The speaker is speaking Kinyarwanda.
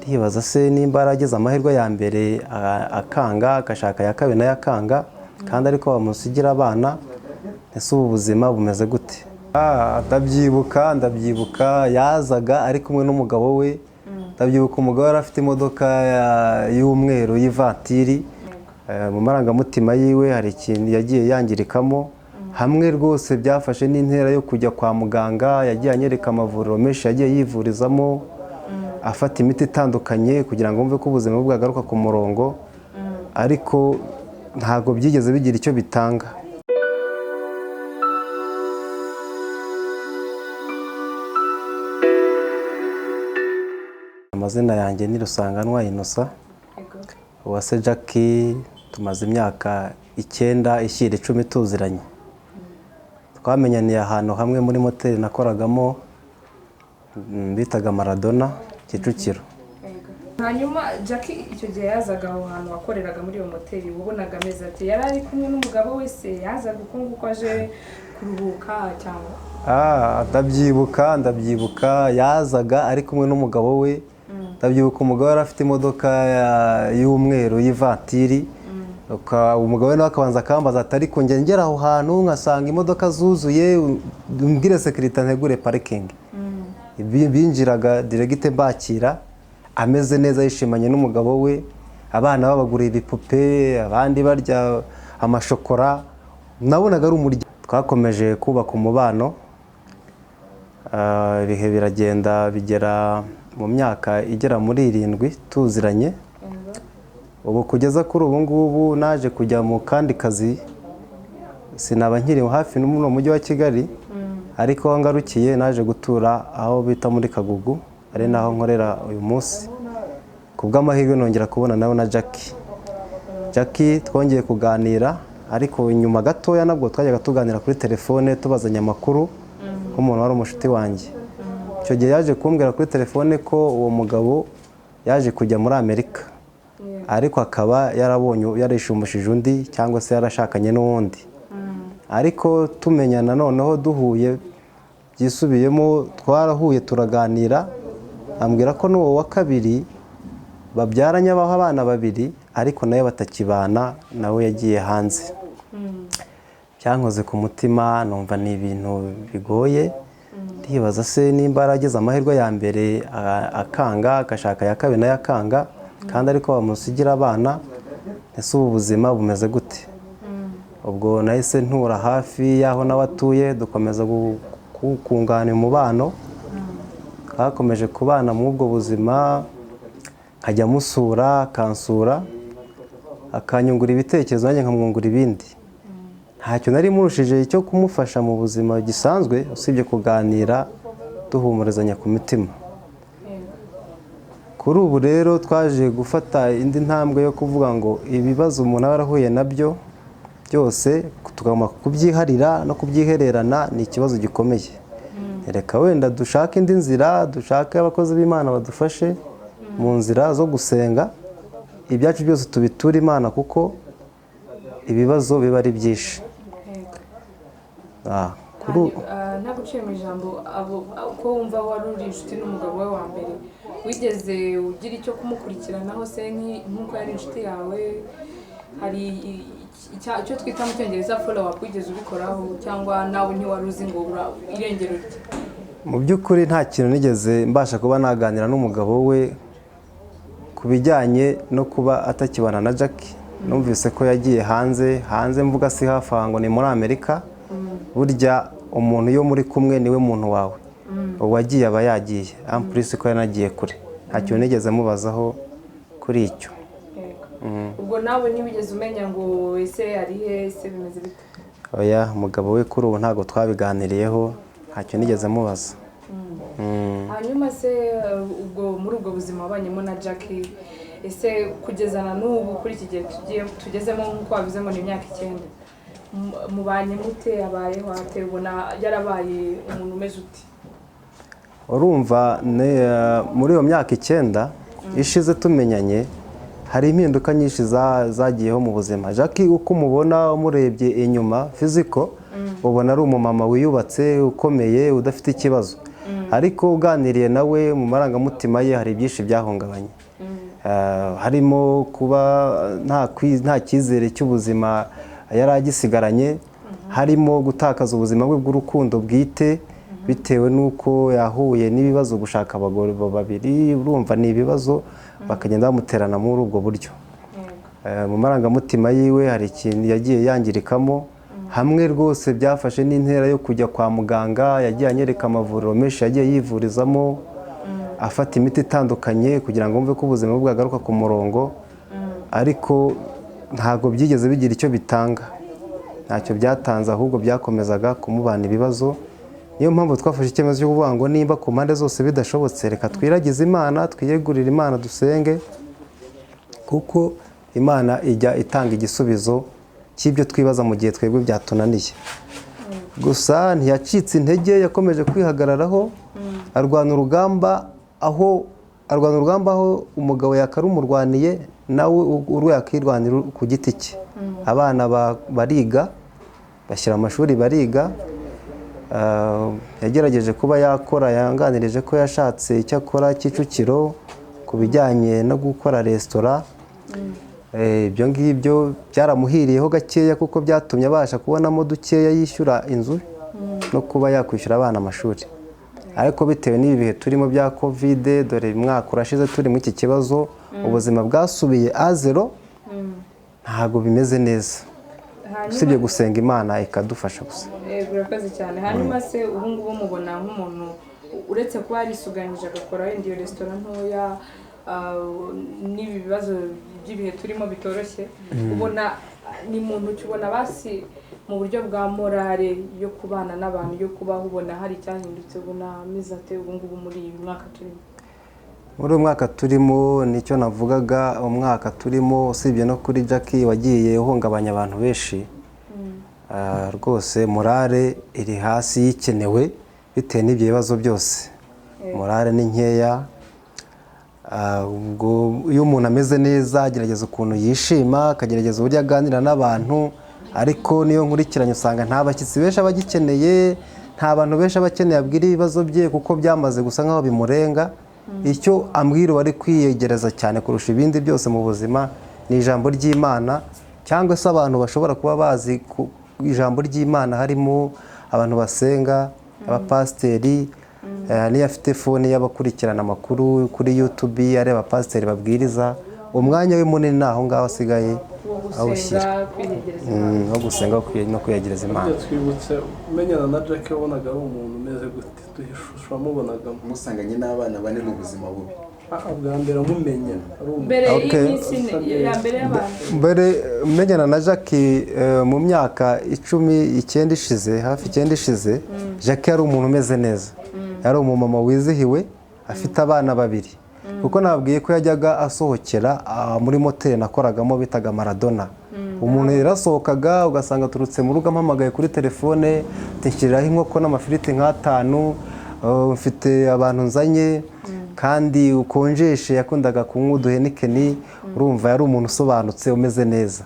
Ndibaza se nimba yarageze amahirwe ya mbere akanga, agashaka aya kabiri nayo akanga, kandi ariko bamusigira abana, ese ubu buzima bumeze gute? Ndabyibuka, ndabyibuka yazaga ari kumwe n'umugabo we. Ndabyibuka umugabo yari afite imodoka y'umweru y'ivatiri. Mu marangamutima yiwe hari ikintu yagiye yangirikamo, hamwe rwose byafashe n'intera yo kujya kwa muganga. Yagiye anyereka amavuriro menshi yagiye yivurizamo, afata imiti itandukanye kugira ngo yumve ko ubuzima bwe bwagaruka ku murongo, ariko ntabwo byigeze bigira icyo bitanga. Amazina yanjye ni Rusanganwa Innocent. Uwase Jackie tumaze imyaka 9 ishyira 10 tuziranye. Twamenyaniye ahantu hamwe muri moteri nakoragamo, bitaga Maradona Kicukiro. Hanyuma Jackie icyo gihe yazaga aho hantu wakoreraga muri iyo moteri, wabonaga ameze ati? Yari ari kumwe n'umugabo we se? Yazaga uko nguko aje kuruhuka cyangwa? Ndabyibuka, ndabyibuka yazaga ari kumwe n'umugabo we. Ndabyibuka umugabo yari afite imodoka y'umweru y'ivatiri. Umugabo we nawe akabanza akambaza ati ariko njye ngera aho hantu nkasanga imodoka zuzuye, umbwire sekirite ntegure parikingi. Binjiraga diregite mbakira ameze neza, yishimanye n'umugabo we, abana babaguriye ibipupe, abandi barya amashokora, nabonaga ari umuryango. Twakomeje kubaka umubano, ibihe biragenda bigera mu myaka igera muri 7 tuziranye. Ubu kugeza kuri ubu ngubu naje kujya mu kandi kazi, sinaba nkiri hafi n'uno mujyi wa Kigali, ariko aho ngarukiye naje gutura aho bita muri Kagugu, ari naho nkorera uyu munsi. Ku bw'amahirwe nongera kubona nawe na Jackie. Jackie twongeye kuganira, ariko nyuma gatoya nabwo twajyaga tuganira kuri telefone tubazanya amakuru nk'umuntu wari umushuti wanjye. Icyo gihe yaje kumbwira kuri telefone ko uwo mugabo yaje kujya muri Amerika, ariko akaba yarabonye yarishumbishije undi cyangwa se yarashakanye n'uwundi. Ariko tumenyana noneho duhuye byisubiyemo, twarahuye turaganira, ambwira ko n'uwo wa kabiri babyaranye abaho abana babiri, ariko nawe batakibana, nawe yagiye hanze. Byankoze ku mutima, numva ni ibintu bigoye. Ndibaza se nimba yarageze amahirwe ya mbere akanga, agashaka aya kabiri nayo akanga, kandi ariko bamusigira abana, ese ubu buzima bumeze gute? Ubwo nahise ntura hafi y'aho nawe atuye, dukomeza kungana umubano. Twakomeje kubana muri ubwo buzima, nkajya musura akansura, akanyungura ibitekerezo nanjye nkamwungura ibindi. Ntacyo nari murushije cyo kumufasha mu buzima gisanzwe, usibye kuganira duhumurizanya ku mitima. Kuri ubu rero twaje gufata indi ntambwe yo kuvuga ngo ibibazo umuntu aba yarahuye nabyo byose tugomba kubyiharira no kubyihererana, ni ikibazo gikomeye. Reka wenda dushake indi nzira, dushake abakozi b'Imana badufashe mu nzira zo gusenga, ibyacu byose tubiture Imana kuko ibibazo biba ari byinshi. Ntaguciye mu ijambo, ko wumva wari uri inshuti n'umugabo we wa mbere, wigeze ugira icyo kumukurikiranaho se nk'uko yari inshuti yawe? Hari icyo twita mu Cyongereza follow up wigeze ubikoraho, cyangwa nawe ntiwari uzi ngo irengero rye? Mu by'ukuri nta kintu nigeze mbasha kuba naganira n'umugabo we ku bijyanye no kuba atakibana na Jackie. Numvise ko yagiye hanze, hanze mvuga si hafi aha ngo ni muri Amerika. Burya umuntu iyo muri kumwe niwe muntu wawe, uwagiye aba yagiye, ampurisi ko yanagiye kure. Nta kintu nigeze mubazaho kuri icyo. Ubwo nawe ntiwigeze umenya ngo ese ari he, ese bimeze bite? Oya, umugabo we kuri ubu ntabwo twabiganiriyeho, ntacyo nigeze mubaza. Hanyuma se ubwo muri ubwo buzima wabanyemo na Jackie, ese kugeza na n'ubu kuri iki gihe tugezemo nk'uko wabivuze ngo ni imyaka 9, mubanye mute? Abayeho ate? Ubona yarabaye umuntu umeze ute? Urumva muri iyo myaka 9 ishize tumenyanye, hari impinduka nyinshi zagiyeho mu buzima. Jackie uko umubona umurebye inyuma fiziko, ubona ari umumama wiyubatse, ukomeye, udafite ikibazo. Ariko uganiriye nawe, mu marangamutima ye hari byinshi byahungabanye. Harimo kuba nta cyizere cy'ubuzima yari agisigaranye, harimo gutakaza ubuzima bwe bw'urukundo bwite bitewe n'uko yahuye n'ibibazo, gushaka abagore babiri, urumva ni ibibazo, bakagenda bamuterana muri ubwo buryo. Mu marangamutima yiwe hari ikintu yagiye yangirikamo, hamwe rwose byafashe n'intera yo kujya kwa muganga. Yagiye anyereka amavuriro menshi yagiye yivurizamo, afata imiti itandukanye kugira ngo yumve ko ubuzima bwe bwagaruka ku murongo, ariko ntabwo byigeze bigira icyo bitanga, ntacyo byatanze, ahubwo byakomezaga kumubana ibibazo. Niyo mpamvu twafashe icyemezo cyo kuvuga ngo nimba ku mpande zose bidashobotse, reka twiragize Imana, twiyegurire Imana, dusenge, kuko Imana ijya itanga igisubizo cy'ibyo twibaza mu gihe twebwe byatunaniye. Gusa ntiyacitse intege, yakomeje kwihagararaho, arwana urugamba aho arwana urugamba aho umugabo yakarumurwaniye, nawe urwe yakirwanira ku giti cye. Abana bariga, bashyira amashuri bariga. Yagerageje kuba yakora, yanganirije ko yashatse icyo akora Kicukiro ku bijyanye no gukora resitora. Ibyo ngibyo byaramuhiriyeho gakeya, kuko byatumye abasha kubonamo dukeya yishyura inzu no kuba yakwishyura abana amashuri. Ariko bitewe n'ibi bihe turimo bya COVID, dore umwaka urashize turi muri iki kibazo, ubuzima bwasubiye à zéro, ntabwo bimeze neza, usibye gusenga Imana ikadufasha gusa. Yego, urakoze cyane. Hanyuma se ubu ngubu mubona nk'umuntu, uretse kuba yarisuganyije agakora wenda iyo resitora ntoya, n'ibi bibazo by'ibihe turimo bitoroshye, ubona ni muntu ki? Ubona basi mu buryo bwa morale yo kubana n'abantu, yo kubaho, ubona hari icyahindutse? Ubona ameze ate ubu ngubu muri uyu mwaka turimo? Muri uyu mwaka turimo, nicyo navugaga, umwaka turimo, usibye no kuri Jackie wagiye uhungabanya abantu benshi, rwose morale iri hasi yikenewe bitewe n'ibyo bibazo byose, morale ni nkeya. Ubwo iyo umuntu ameze neza agerageza ukuntu yishima, akagerageza uburyo aganira n'abantu, ariko niyo nkurikiranye usanga nta bashyitsi benshi aba agikeneye, nta bantu benshi aba akeneye abwira ibibazo bye, kuko byamaze gusa nk'aho bimurenga. Icyo ambwira uwari kwiyegereza cyane kurusha ibindi byose mu buzima ni ijambo ry'Imana, cyangwa se abantu bashobora kuba bazi ijambo ry'Imana, harimo abantu basenga, abapasiteri. Niyo afite phone y'abakurikirana amakuru kuri YouTube, areba abapasiteri babwiriza. Umwanya we munini ni aho ngaho asigaye wo awushyira. Gusenga, kwiyegereza Imana. Wo gusenga no kwiyegereza Imana. Twibutse, umenyana na Jack wabonaga ari umuntu umeze gute? Duhe ishusho wamubonagamo. Musanganye n'abana bane mu buzima bubi. Bwa mbere amumenya ari umuntu Mbere y'iminsi ine ya mbere y'abantu. Mbere menyana na Jackie, mu myaka 10, 9 ishize, hafi 9 ishize, Jackie yari umuntu umeze neza, yari umumama wizihiwe, afite abana babiri, kuko nababwiye ko yajyaga asohokera muri moteri nakoragamo bitaga Maradona. Umuntu yarasohokaga ugasanga aturutse mu rugo ampamagaye kuri telefone ati: "Nshyiriraho inkoko n'amafiriti nk'atanu, mfite abantu nzanye, kandi ukonjeshe." Yakundaga kunywa uduHeineken. Urumva yari umuntu usobanutse, umeze neza.